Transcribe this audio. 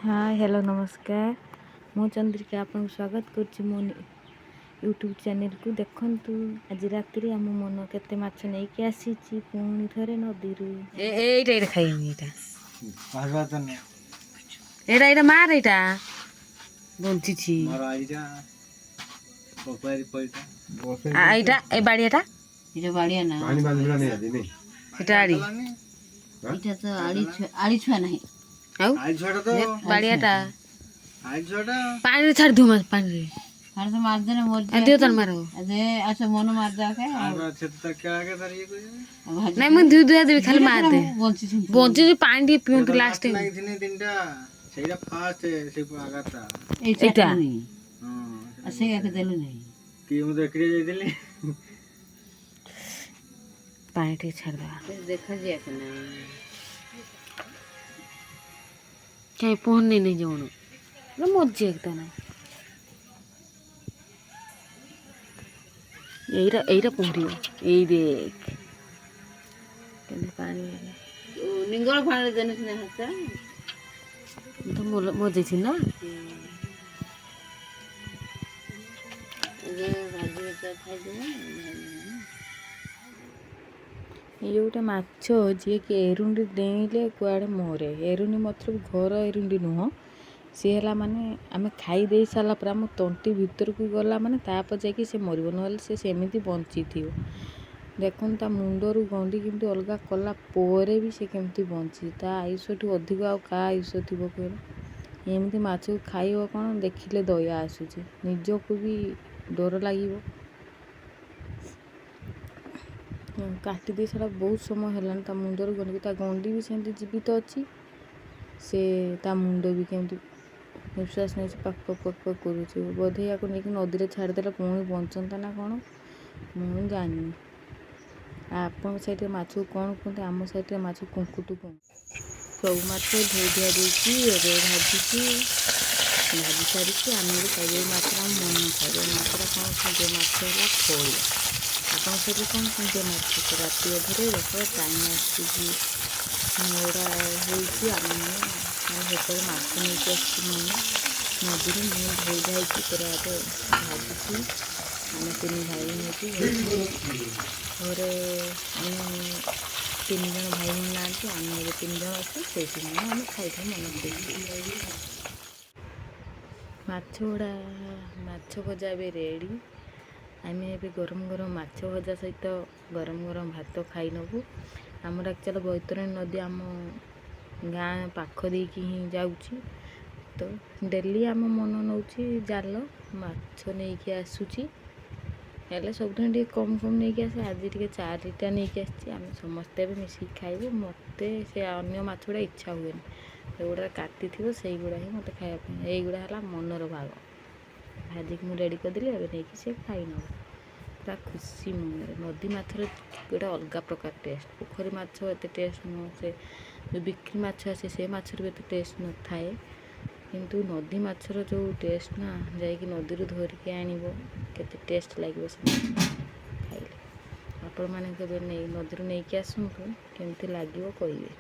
ହାଏ, hello, ନମସ୍କାର। ମୁଁ ଚନ୍ଦ୍ରିକା ଆପଣଙ୍କୁ ସ୍ୱାଗତ କରୁଛି ମୋ ୟୁଟ୍ୟୁବ୍ ଚ୍ୟାନେଲକୁ। ଦେଖନ୍ତୁ, ଆଜି ରାତିରେ ଆମ ମନ କେତେ ମାଛ ନେଇକି ଆସିଛି ପୁଣି ଥରେ ନଦୀରୁ। ଏଇଟା, ଏଇଟା ଖାଇବି ଏଇଟା। ଏଇଟା, ଏଇଟା ମାର, ଏଇଟା ବଞ୍ଚିଛି। ଏଇଟା ଏ ବାଡ଼ିଆଟା। এটা ବାଡ଼ିଆ ନା? ପାଣି ବାନ୍ଧିଲାଣି ଆଜି ନାଇଁ? ସେଟା ଆଡ଼ି। ଏଇଟା ତ ଆଡ଼ି ଛୁଆ, ଆଡ଼ି ଛୁଆ ନାହିଁ। ଆଉ ବାଡ଼ିଆଟା ପାଣିରେ ଛାଡ଼ି ଦିଅ, ମାଛ ପାଣିରେ। ଆରେ ତ ମାରିଦେଲେ ମରିଯିବ। ଦିଅ ତାର ମାର। ଦେ, ଆଚ୍ଛା, ମନ ମାରିଦେବା କେ। ନାଇଁ, ମୁଁ ଧୁଇ ଧୁଆ ଦେବି, ଖାଲି ମାର ଦେ। ବଞ୍ଚିଛନ୍ତି। ବଞ୍ଚିଛି, ପାଣି ଟିକେ ପିଅନ୍ତୁ ଲାଷ୍ଟ। ଏଇ ଏଇଟା। ଚାଟୁନି ଆଉ ସେଇଆକୁ ଦେଲୁ ନାହିଁ। ପାଣି ଟିକେ ଛାଡ଼ିଦେବା। ଦେଖାଯିବା କି ନା? କାଇଁ ପହଁରି ନେଇ ଯାଉନ, ମରିଯିବ ଏକଦମ। ଏଇଟା, ଏଇଟା ପହଁରିବ। ଏଇ ଦେଖ କେମିତି ପାଣି। ନିଙ୍ଗଳ ପାଣିରେ ଦେଲେ ସିନା ହାତ। ତ ମରିଯାଇଛି ନା? ଏବେ ଭାଜିବେ ତ ଖାଇଦେବେ। ଇଏ ଗୋଟେ ମାଛ, ଯିଏକି ଏରୁଣ୍ଡି ଡେଇଁଲେ କୁଆଡ଼େ ମରେ। ଏରୁଣ୍ଡି ମତଲବ ଘର ଏରୁଣ୍ଡି ନୁହଁ। ସିଏ ହେଲା ମାନେ ଆମେ ଖାଇ ଦେଇ ସାରିଲା ପରେ ଆମ ତଣ୍ଟି ଭିତରକୁ ଗଲା ମାନେ ତାପରେ ଯାଇକି ସେ ମରିବ, ନହେଲେ ସେ ସେମିତି ବଞ୍ଚିଥିବ। ଦେଖନ୍ତୁ, ତା ମୁଣ୍ଡରୁ ଗଣ୍ଡି କେମିତି ଅଲଗା କଲା ପରେ ବି ସେ କେମିତି ବଞ୍ଚିଛି। ତା ଆୟୁଷଠୁ ଅଧିକ ଆଉ କାହା ଆୟୁଷ ଥିବ କହିଲ? ଏମିତି ମାଛକୁ ଖାଇବ କ'ଣ, ଦେଖିଲେ ଦୟା ଆସୁଛି, ନିଜକୁ ବି ଡର ଲାଗିବ। କାଟି ଦେଇ ସାରିଲା ବହୁତ ସମୟ ହେଲାଣି, ତା ମୁଣ୍ଡରୁ ଗଣ୍ଡି, ତା ଗଣ୍ଡି ବି ସେମିତି ଜୀବିତ ଅଛି। ସେ ତା ମୁଣ୍ଡ ବି କେମିତି ନିଶ୍ୱାସ ନେଉଛି, ପକ୍ ପକ୍ ପକ୍ ପକ୍ କରୁଛି। ବୋଧେ ୟାକୁ ନେଇକି ନଦୀରେ ଛାଡ଼ିଦେଲେ ପୁଣି ବଞ୍ଚନ୍ତା ନା କ'ଣ, ମୁଁ ଜାଣିନି। ଆଉ ଆପଣଙ୍କ ସାଇଡ଼ରେ ମାଛକୁ କ'ଣ କୁହନ୍ତି? ଆମ ସାଇଡ଼ରେ ମାଛ କୁଙ୍କୁଟୁ କୁହନ୍ତି। ସବୁ ମାଛ ଧୋଇ ଧୁଆ ଦେଇକି ଏବେ ଭାଜିଛି। ଭାଜି ସାରିକି ଆମେ ଏବେ ଖାଇବୁ। ଏଇ ମାଛଟା ଆମ ମନ ଖାଇବ। ଏ ମାଛଟା କ'ଣ କୁହନ୍ତି? ଏ ମାଛ ହେଲା ଫଳିଆ। ଆପଣଙ୍କ ସାଇଡ଼ରେ କ'ଣ କୁହନ୍ତି ଏ ମାଛକୁ? ରାତି ଅଧରେ ଦେଖ, ଟାଇମ୍ ଆସିକି 9ଟା ହେଇଛି। ଆମେ ମାନେ ସେତେବେଳେ ମାଛ ନେଇକି ଆସିଛି ମନ ନଦୀରୁ। ମୁଁ ଧୋଇ ଧାଇକି ପୁରା ଏବେ ଭାଜିଛି। ଆମେ ତିନି ଭାଇ ନେଇକି ଘରେ, ଆମେ ତିନି ଜଣ ଭାଇ ଭଉଣୀ ନାହାନ୍ତି, ଆମେ ଏବେ ତିନି ଜଣ ଅଛୁ। ସେଇ ତିନି ଜଣ ଆମେ ଖାଇଥାଉ ମନ ଖୁସି। ମାଛ ଗୁଡ଼ା, ମାଛ ଭଜା ଏବେ ରେଡ଼ି। ଆମେ ଏବେ ଗରମ ଗରମ ମାଛ ଭଜା ସହିତ ଗରମ ଗରମ ଭାତ ଖାଇ ନେବୁ। ଆମର ଆକ୍ଚୁଆଲି ବୈତରଣୀ ନଦୀ ଆମ ଗାଁ ପାଖ ଦେଇକି ହିଁ ଯାଉଛି। ତ ଡେଲି ଆମ ମନ ନେଉଛି ଜାଲ, ମାଛ ନେଇକି ଆସୁଛି। ହେଲେ ସବୁଦିନ ଟିକେ କମ୍ କମ୍ ନେଇକି ଆସେ, ଆଜି ଟିକେ ଚାରିଟା ନେଇକି ଆସିଛି। ଆମେ ସମସ୍ତେ ଏବେ ମିଶିକି ଖାଇବୁ। ମୋତେ ସେ ଅନ୍ୟ ମାଛ ଗୁଡ଼ା ଇଚ୍ଛା ହୁଏନି। ଯେଉଁଗୁଡ଼ା କାଟିଥିବ ସେଇଗୁଡ଼ା ହିଁ ମୋତେ ଖାଇବା ପାଇଁ। ଏଇଗୁଡ଼ା ହେଲା ମନର ଭାଗ। ଭାଜିକି ମୁଁ ରେଡ଼ି କରିଦେଲି, ଏବେ ନେଇକି ସେ ଖାଇ ନେବ ପୁରା ଖୁସି ମନରେ। ନଦୀ ମାଛର ଗୋଟେ ଅଲଗା ପ୍ରକାର ଟେଷ୍ଟ। ପୋଖରୀ ମାଛ ଏତେ ଟେଷ୍ଟ ନୁହଁ, ସେ ଯେଉଁ ବିକ୍ରି ମାଛ ଆସେ ସେ ମାଛର ବି ଏତେ ଟେଷ୍ଟ ନଥାଏ। କିନ୍ତୁ ନଦୀ ମାଛର ଯେଉଁ ଟେଷ୍ଟ ନା, ଯାଇକି ନଦୀରୁ ଧରିକି ଆଣିବ, କେତେ ଟେଷ୍ଟ ଲାଗିବ ସେ ମାଛ ଖାଇଲେ। ଆପଣମାନେ କେବେ ନେଇ ନଦୀରୁ ନେଇକି ଆସନ୍ତୁ, କେମିତି ଲାଗିବ କହିବେ।